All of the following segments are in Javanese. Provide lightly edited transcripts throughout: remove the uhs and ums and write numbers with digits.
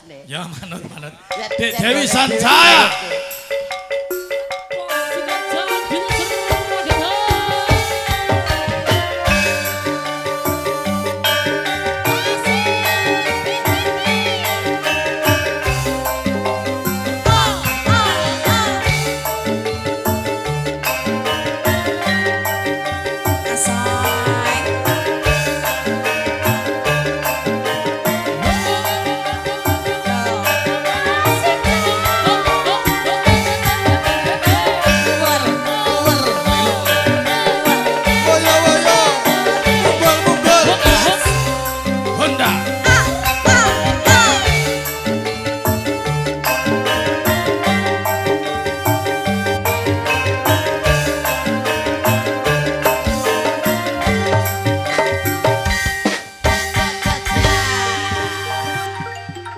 nih. Ya manut manut. Ya, Dek ya, Dewi ya, Sanjaya. Asoy. Woyo woyo. Mumbul mumbul. Honda.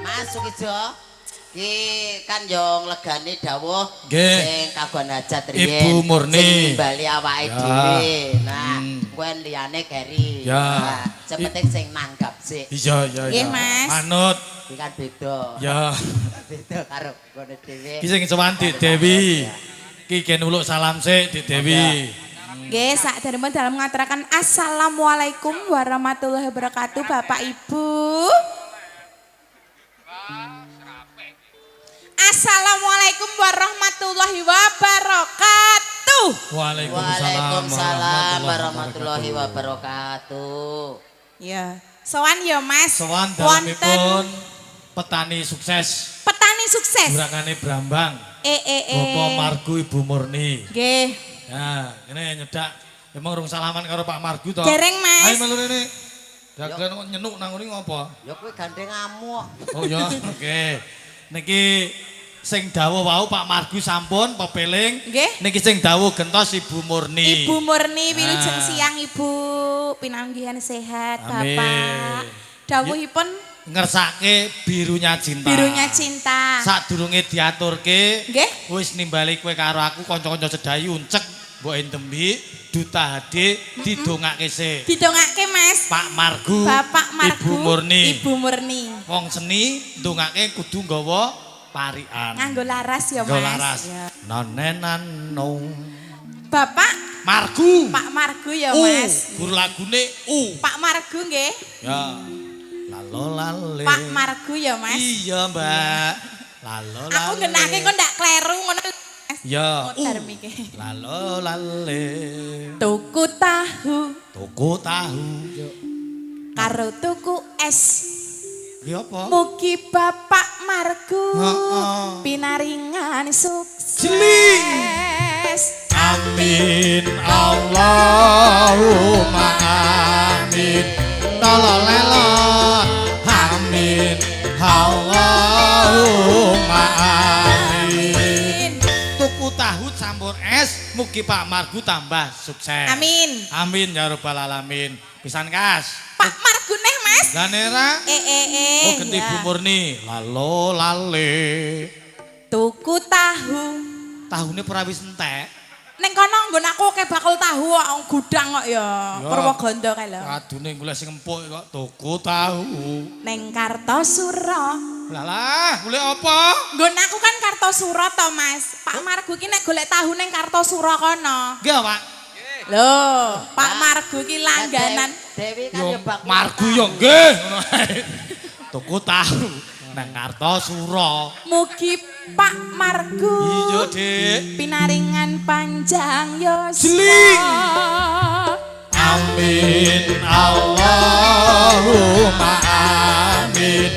Masuk ijo. Ki kan yo nglegani dawuh Nggih. sing kagungan hajat riyen. Ibu Murni. Sing nimbali awake Ya. dhewe. Nah, kuwi liyane keri. Ya. Nah, sing penting sing nanggap sik. Iya iya iya. Nggih, Mas. Manut. Iki kan beda. Ya. Beda karo gone dhewe. Ki sing sowan Dik Dewi. Ki gen uluk salam sik Dik Dewi. Nggih, sakderenge dalem ngaturaken assalamualaikum warahmatullahi wabarakatuh Bapak Ibu. Assalamualaikum warahmatullahi wabarakatuh. Waalaikumsalam. Waalaikumsalam warahmatullahi wabarakatuh. Ya, sowan ya Mas. Sowan Wonten dalemipun petani sukses. petani sukses. Jurakane Brambang. Eh eh eh. Bapak Margu Ibu Murni. Nggih. Ya, ini nyedak. Emang urung salaman karo Pak Margu to? Dereng, Mas. Ayo melu rene. Dagelan kok nyenuk nang ngene ngopo? Ya kuwi gandeng ngamuk. Oh ya, oke. Niki sing dawuh wau Pak Margu sampun pepeling. Nggih. Niki sing dawuh gentos Ibu Murni. Ibu Murni wilujeng Ah. siang Ibu, pinanggihan sehat Amin. Bapak. Dawuhipun Ngersake birunya cinta. birunya cinta. Sadurunge diaturke, Nggih. wis nimbali kowe karo aku kanca-kanca sedayu uncek mbok endembi duta HD didongake sik. Didongake Mas. Pak Margu, Bapak Margu, Ibu Murni. Ibu Murni. Wong seni ndongake kudu nggawa parikan. Nganggo laras ya Nganggo Mas. laras. Ya. Nonenano. Bapak Margu. Pak Margu ya U. Mas. Guru lagune U. Pak Margu nggih. Ya. Lalo lale. Pak Margu ya Mas. Iya, Mbak. Lalo lale. Aku ngenake kok ndak kleru ngono. Mas. Ya. U. Muter mikir. Lalo lale. Tuku tahu Tuku tahu. karo tuku es. Ki apa? Mugi Bapak Margu Heeh. pinaringan sukses. Jeling. Amin Allahumma amin. Tololelo. Amin Allahumma amin. Tuku tahu campur es, mugi Pak Margu tambah sukses. Amin. Amin ya rabbal alamin. Pisan kas. Pak Margu neh Mas. Lah nera. Eh eh eh. Oh genti ya. Bu Murni. Lalo lale. Tuku tahu. Tahune ora wis entek. Neng kono nggon aku akeh bakul tahu kok gudang kok ya. Ya. Purwogondo kae lho. Adune golek sing empuk kok tuku tahu. Neng Kartosuro. Lah lah, golek apa? Nggon aku kan Kartosuro to, Mas. Pak Margu ki nek golek tahu neng Kartosuro kono. Nggih, Pak. Lho, Pak Margu ki langganan. Dewi kan Yo yo bakul. Margu yo nggih ngono ae. Tuku tahu nang Kartosuro. Mugi Pak Margu Iya, Dik. pinaringan panjang yuswa. Jeling. Amin Allahumma amin.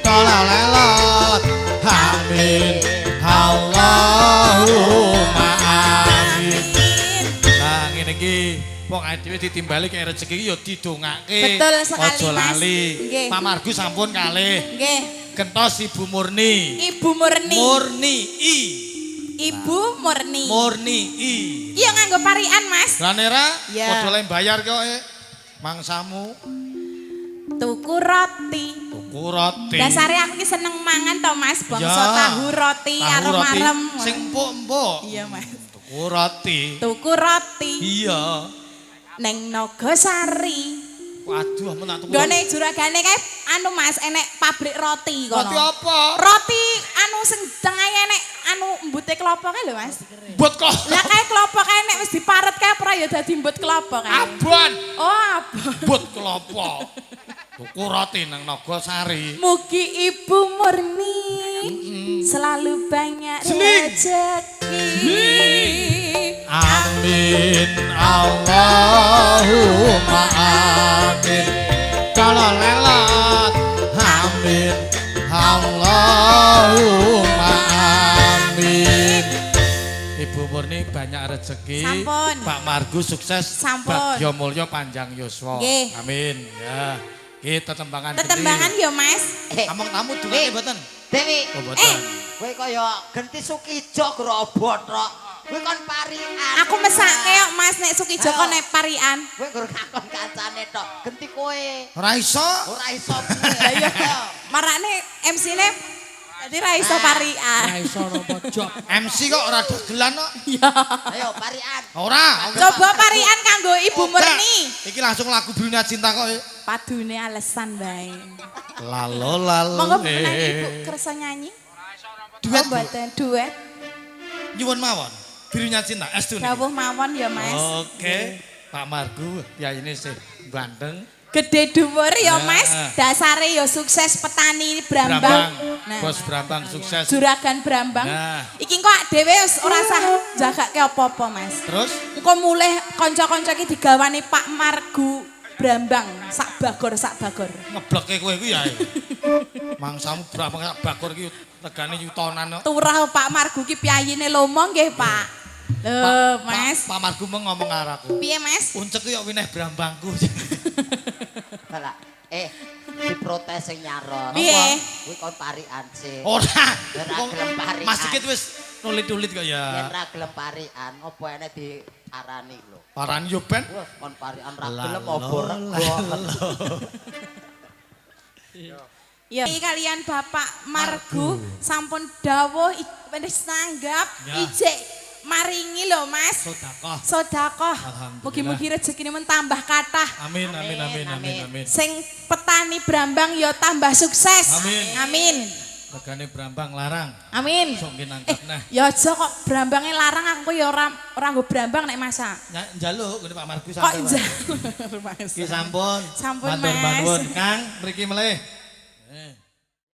Tololelot. Amin Allahumma amin. Nah, ngene iki wong awake dhewe ditimbali kaya rezeki iki ya didongake. Betul sekali, Aja Mas. lali. Nggih. Pak Margu sampun kalih. Nggih, Gentos Ibu Murni. Ibu Murni. Murni I. Ibu Murni. Murni I. Iya nganggo parian, Mas. Lah nera Ya. padha le bayar kok e. Mangsamu Tuku roti. tuku roti. Dasare aku ki seneng mangan to, Mas, bangsa Ya. tahu roti Tahu arem-arem. Sing empuk-empuk. Iya, Mas. Tuku roti. Tuku roti Iya. neng Nogosari. Waduh, ampun tak tuku. Nggone juragane kae anu Mas, enek pabrik roti kono. Roti apa? Roti anu sing tengahe enek anu embute klopo kae lho Mas. Mbut kok. Lah kae klopo kae nek wis diparet kae ora ya dadi mbut klopo kae. Abon. Oh, abon. Mbut klopo. Tuku roti nang Nogosari. Mugi Ibu Murni selalu banyak rezeki. Amin Allahumma amin. Kalau lelat amin Allahumma amin. Ibu Murni banyak rezeki. Sampun. Pak Margu sukses. Sampun. Bagyo mulya panjang yuswa. Nggih. Amin. Ya. Kita tetembangan. Tetembangan ya Mas. Among tamu dungane mboten? Dewi. Oh mboten. Kowe kaya genti Sukijo grobot tok. Kowe kon parian. Aku mesake kok Mas nek Sukijo kon nek parian. Kowe gur ngakon kancane tok. Genti kowe. Ora iso. Ora iso piye. Lah iya. Marane MC-ne dadi ra iso parian. Ora iso napa job. MC kok ora dagelan kok. Iya. Ayo parian. Ora. Coba parian kanggo Ibu Murni. Iki langsung lagu Dunia Cinta kok. Padune alesan bae. Lalo lalo. Monggo menawi Ibu kersa nyanyi. Duet. Oh, mboten duet. Nyuwun mawon. Birunya Cinta estu niki. Dawuh mawon ya Mas. Oke. Pak Margu piyayine sih ganteng. Gede dhuwur ya Mas, dasare ya sukses petani Brambang. Nah, Bos Brambang sukses. Juragan Brambang. Nah. Iki kok dhewe wis ora usah jagake apa-apa Mas. Terus engko mulih kanca-kanca iki digawane Pak Margu Brambang sak bagor sak bagor. Ngeblekke kowe kuwi ya. Mangsamu Brambang sak bagor iki regane yutonan kok. Turah Pak Margu ki piyayine lomo nggih Pak. Lho Mas. Pak Margu meng ngomong karo aku. Piye Mas? Uncek ki yo wineh brambangku. Lah, diprotes sing nyarot. Piye? Kuwi kon parian sih. Ora. Ora gelem parian. Mas Sigit wis nulit-nulit kok ya. Yen ra gelem parian, apa enek diarani lho. Parani yo ben. Wah, kon parian ra gelem apa rego. Ya, kalian Bapak Margu sampun dawuh wis nanggap ijek maringi lho Mas. Sedekah. Sedekah. Mugi-mugi rezekine men tambah kathah. Amin amin amin amin amin. Sing petani Brambang ya tambah sukses. Amin. Amin. Regane Brambang larang. Amin. Sok nggih nangkep neh. Ya aja kok Brambangnya larang aku ya ora nggo Brambang nek masak. Njaluk ngene Pak Margu Kok sampe. njaluk Mas. Ki sampun. Sampun, Matur Mas. nuwun Kang, mriki melih.